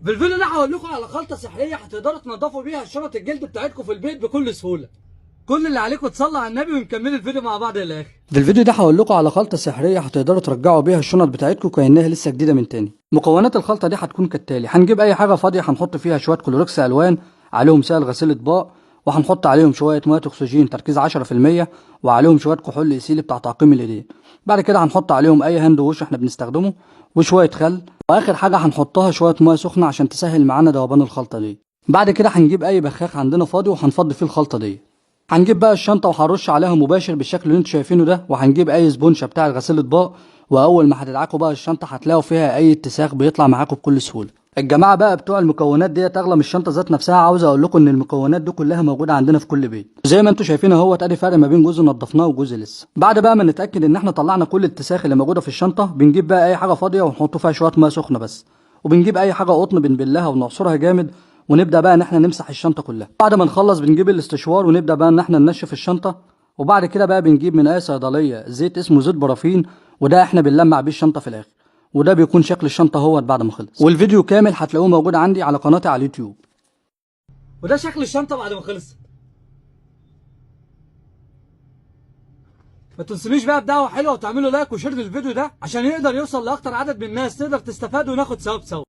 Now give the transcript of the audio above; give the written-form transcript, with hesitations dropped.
في الفيديو ده هقول لكم على خلطه سحريه هتقدروا تنضفوا بيها شنط الجلد بتاعتكم في البيت بكل سهولة. كل اللي عليكم تصلوا على النبي ونكمل الفيديو مع بعض للاخر. في الفيديو ده هقول لكم على خلطه سحريه هتقدروا ترجعوا بيها الشنط بتاعتكم كانها لسه جديدة من تاني. مكونات الخلطة دي هتكون كالتالي: هنجيب اي حاجة فاضية هنحط فيها شوية كلوركس الوان، عليهم سائل غسيل اطباق، وهنحط عليهم شوية مية اكسجين تركيز 10%، وعليهم شوية كحول ايثيلي بتاع تعقيم الايدين. بعد كده هنحط عليهم اي hand wash احنا بنستخدمه، وشوية خل، واخر حاجة هنحطها شوية مية سخنة عشان تسهل معانا ذوبان الخلطة دي. بعد كده هنجيب اي بخاخ عندنا فاضي وهنفضي فيه الخلطة دي. هنجيب بقى الشنطة وهنرش عليها مباشر بالشكل اللي انتوا شايفينه ده، وهنجيب اي سبونشه بتاع غسيل اطباق، واول ما هتدعكوا بقى الشنطة هتلاقوا فيها اي اتساخ بيطلع معاكم بكل سهولة. الجماعة بقى بتوع المكونات ديت اغلى من الشنطة ذات نفسها. عاوز اقول لكم ان المكونات دي كلها موجودة عندنا في كل بيت، زي ما انتوا شايفين اهوت. ادي فرق ما بين جزء نضفناه وجزء لسه. بعد بقى ما نتاكد ان احنا طلعنا كل الاتساخ اللي موجودة في الشنطة، بنجيب بقى اي حاجة فاضية ونحط فيها شوية مية سخنة بس، وبنجيب اي حاجة قطن بنبلها ونعصرها جامد، ونبدا بقى ان احنا نمسح الشنطة كلها. بعد ما نخلص بنجيب الاستشوار ونبدا بقى ان احنا ننشف الشنطة. وبعد كده بقى بنجيب من اي صيدلية زيت اسمه زيت برافين، وده احنا بنلمع بيه الشنطة في الاخر، وده بيكون شكل الشنطة اهوت بعد ما خلص. والفيديو كامل هتلاقوه موجود عندي على قناتي على اليوتيوب. وده شكل الشنطة بعد ما خلصت. ما تنسونيش بقى بدعوة حلوة وتعملوا like و share للفيديو ده عشان يقدر يوصل لاكتر عدد من الناس، تقدر تستفاد وناخد ثواب سوا.